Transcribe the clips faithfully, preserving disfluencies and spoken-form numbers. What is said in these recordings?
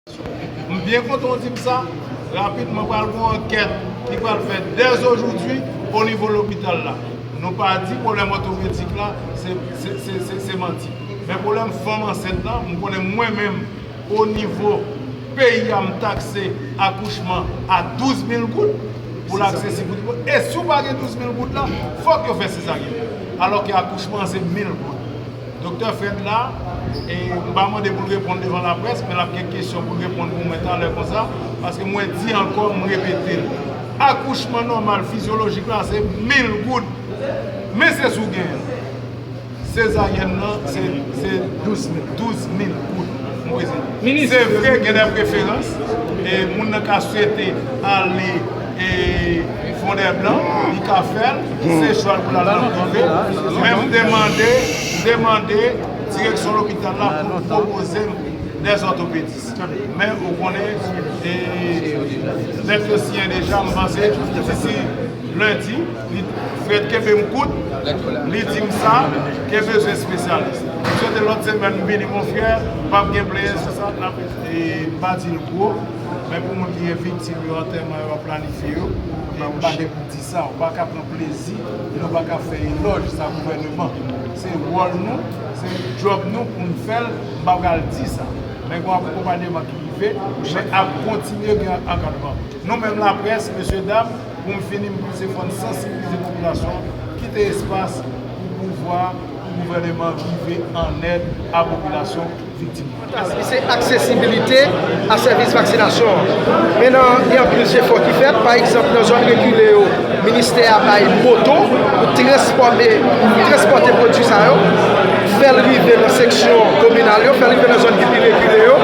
M byen kontan w di m sa. Rapidman, pral gen yon ankèt ki pral fèt dè ojodwi o nivo lopital la. Nou pa di pwoblèm òtopedik la, se, se, se, se, se manti. Men pwoblèm fanm ansent lan, m konnen mwen menm, o nivo peyi a, m takse akouchman a douz mil goud pou l aksesib pou tout moun. E si w pa gen douz mil goud la, fòk yo fè sezaryèn. Alòske akouchman an se mil goud. Doktè Fred la, e, m pa mande pou l reponn devan laprès, men l ap gen kesyon pou l reponn pou mwen talè konsa, paske mwen di ankò, m repete l. Akouchman nòmal, fizyolojik la, se mil goud. Men se si w genyen l. Sezaryèn nan, se, se douz mil goud. Mwen se, se vre, gen de preferans, e moun nan ka swete ale, e, Fondèblan, li ka fè l, se chwa l pou l al nan prive. Men m demande, m demande direksyon lopital la pou l pwopoze m de òtopedis. Men ou konnen, e, lèt yo siyen deja, m panse, disi lendi, li, Fred kenbe m kout, li di m sa, gen bezwen espesyalis. M swete lòt semèn m vini, mon frè, p ap gen plenyen sou sa, n ap, e, m pa di l gwo, men pou moun ki gen viktim yo, antèman yo ap planifye yo, e m pa gen pou di sa, ou pa ka pran plezi, nou pa ka fè elòj sa gouvèneman. Se wòl nou, se djòb nou pou n fè l, m pa pral di sa. Men gen yon akonpayman ki rive, men ap kontinye gen ankadman. Nou menm laprès, mesye dam, pou m fini, m panse fò n sansibilize popilasyon an, kite espas pou pouvwa, pou gouvèneman rive an èd a popilasyon viktim. Li se aksesibilite a sèvis vaksinasyon an. Men nan, gen anpil jefò ki fèt. Pa egzanp, nan zòn rekile yo, ministè a bay moto pou transfòme, pou transpòte pwodui sa yo, fè l rive nan seksyon kominal yo, fè l rive nan zòn ki pi rekile yo.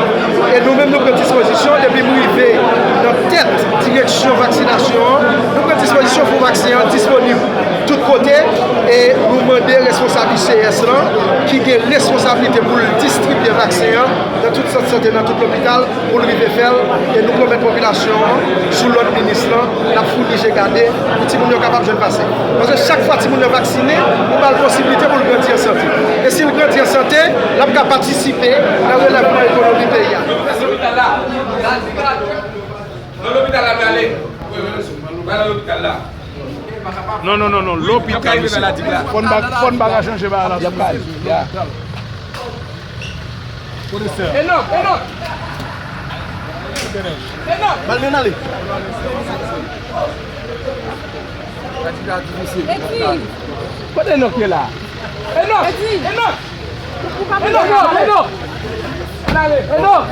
E nou menm, nou pran dispozisyon, depi m rive nan tèt direksyon vaksinasyon an, nou pran dispozisyon pou vaksen an disponib tout kote, e nou mande responsab I C S lan, ki gen responsablite pou l distribye vaksen an nan tout sant sante, nan tout lopital, pou l rive fè l, e nou pwomèt popilasyon an, sou lòd minis lan, n ap founi je gade pou timoun yo kapab jwenn vaksen. Paske chak fwa timoun yo vaksinen, ou ba l posiblite pou l grandi an sante. E si l grandi an sante, l ap ka patisipe nan relèvman ekonomi peyi a. Nan lopital la, nan lopital la, prale. Nan lopital la, prale nan lopital la. Non, non, non, non, lopital, mesye. Fò n pa, fò n pa ka chanje bagay la. Y ap pale, ya. Enòk, Enòk! Enòk! Ba l men ale. Kote Enòk ye la? Enòk! Enòk! Enòk! Enòk! Enòk!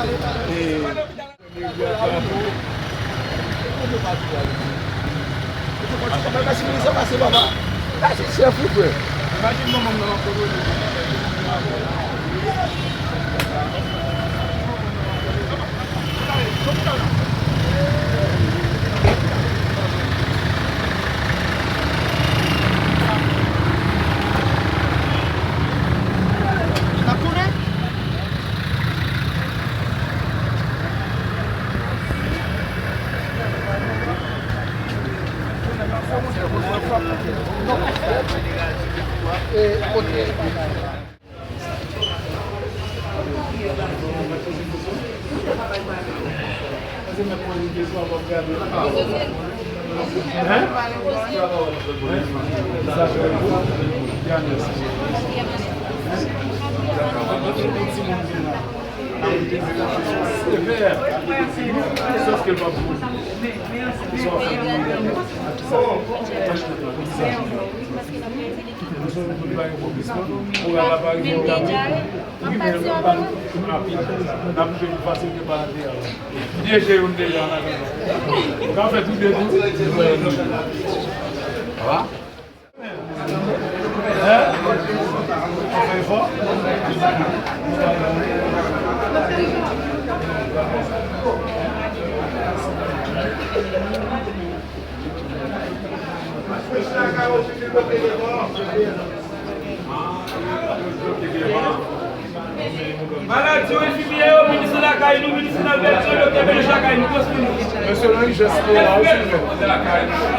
Malad yo, enfimyè yo, minis lakay nou, minis nan bèt yo, doktè Bèlèch lakay nou, kòs pou nou. Mesye nan ijans pou la, silvouplè.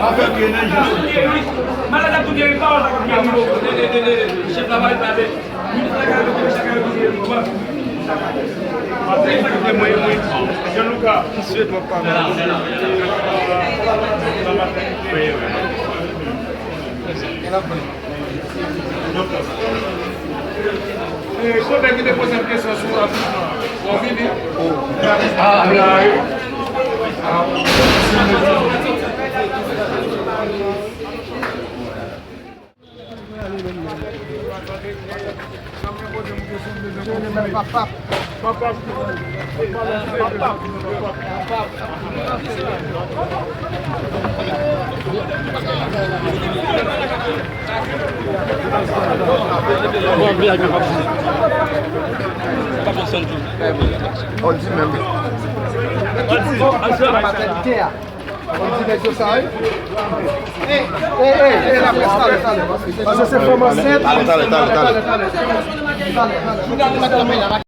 Avèk yo nan ijans. Malad ap tou geri, pawòl sa k ap geri, chèf la pa vin avèk. Minis lakay nou, doktè Bèlèch lakay nou, tou geri, kòman? Mwen, mwen, Jean-Lucas. Sweet, mon papa. Eh, Gobert ki te poze m kesyon sou avisman. Bon, vini. Ah, wi. Patènite a. Konn ti nèg yo sa, wi. Ey, ey, ey, laprès, talè, talè. Paske se fanm ansent. Talè, talè, talè, talè. Talè, talè.